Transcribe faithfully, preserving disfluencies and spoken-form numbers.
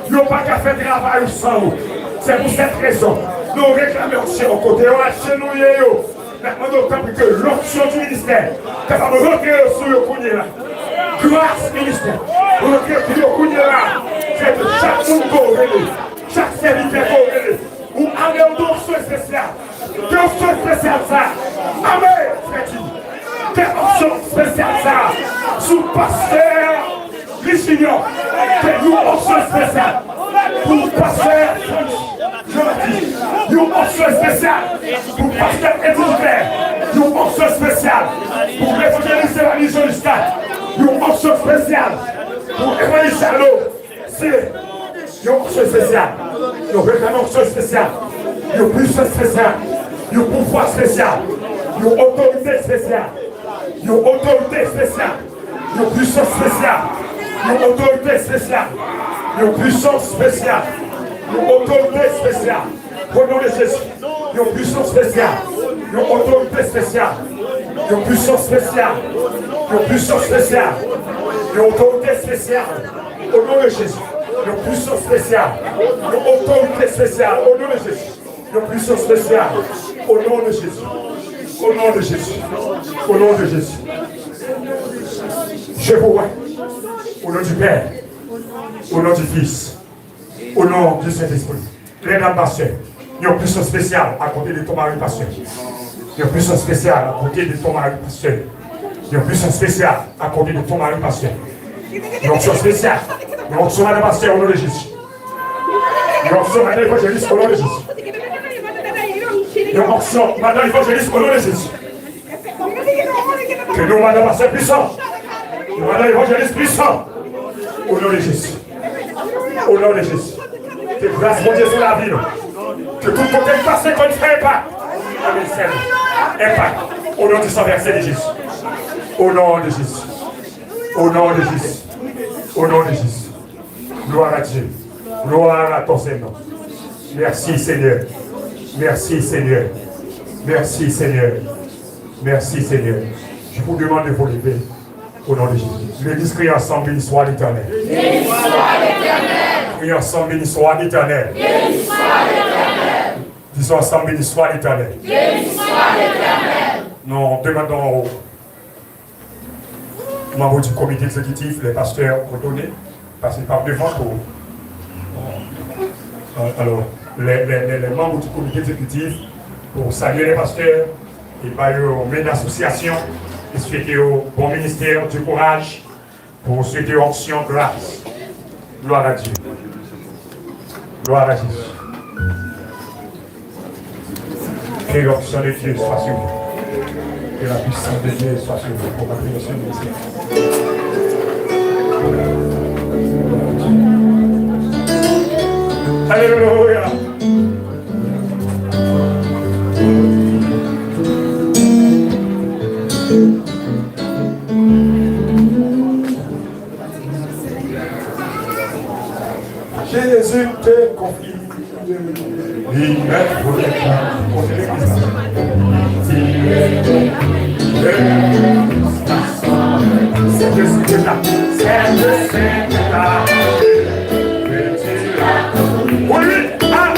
Yo pa ka fè travay ou san ou. Se pou sèt rezon, nou reklame onksyon kote yo ajenouye yo. N ap mande w tanpri ke lonksyon di ministè kapab rantre yo sou yo kounye la. Gras ministè rantre sou yo kounye la. Fè ke chak moun ke w rele, chak sèvitè ke w rele, ou ale w de onksyon espesyal. Ke onksyon espesyal sa, ame, frè Tini. Ke onksyon espesyal sa sou pastè Lis Junior. Ke yon onksyon espesyal pou pastè Frantz Jean Baptiste. Yon onksyon espesyal pou pastè Eddy Duclair. Yon onksyon espesyal pou levanjelis Evangelis Jean Justin. Yon onksyon espesyal pou evanjelis Charlot. Se yon onksyon espesyal. Yon reklame onksyon espesyal. Yon pwisans espesyal. Yon pouvwa espesyal. Yon otorite espesyal. Yon otorite espesyal. Yon pwisans espesyal. Yon otorite espesyal. Yon pwisans espesyal. Yon otorite espesyal. O non de Jezi. Yon pwisans espesyal. Yon otorite espesyal. Yon pwisans espesyal. Yon pwisans espesyal. Yon otorite espesyal. O non de Jezi. Yon pwisans espesyal. Yon otorite espesyal. O non de Jezi. Yon pwisans espesyal. O non de Jezi. O non de Jezi. O non de Jezi. Je vous rends. Au nom du Père. Au nom du Fils. Au nom du Saint-Esprit. Lè n ap pastè, yon pwisans espesyal akote de ton mari pastè. Yon pwisans espesyal akote de ton mari pastè. Yon pwisans espesyal akote de ton mari pastè. Yon onksyon espesyal. Yon onksyon madan pastè o non de Jezi. Yon onksyon madan evanjelis o non de Jezi. Yon onksyon madan evanjelis o non de Jezi. Ke nou madan pastè pwisan. Nou madan evanjelis pwisan. O non de Jezi. O non de Jezi. Ke gras Bondye sou lavi nou. Ke tout kote n pase konn fè enpak. Amèn, Senyè. Enpak. O non di san vèse de Jezi. O non de Jezi. O non de Jezi. O non de Jezi. Gloire à Dieu. Gloire à ton Saint nom. Merci Seigneur. Merci Seigneur. Merci Seigneur. Merci Seigneur. Je vous demande de vous lever au nom de Jésus. L'église, criez ensemble, béni soit l'Éternel. Béni soit l'Éternel. Criez ensemble, béni soit l'Éternel. Béni soit l'Éternel. Disons ensemble, béni soit l'Éternel. Béni soit l'Éternel. Nous demandons au membres du comité exécutif, les pasteurs ordonnés, passer par devant pour, euh, alors, les, les, les, les membres du comité exécutif pour saluer les pasteurs et ba yo men d'association et souhaiter yo bon ministère, du courage, pour souhaiter onction, grâce. Gloire à Dieu. Gloire à Jésus. Que l'onction de Dieu soit sur vous. Que la puissance de Dieu soit sur vous. Pour la prière sur le Seigneur. Alléluia. Jésus te confie. Li mèt pou lè kote legliz la. Sète sète la. Sète sète la. Wi, a.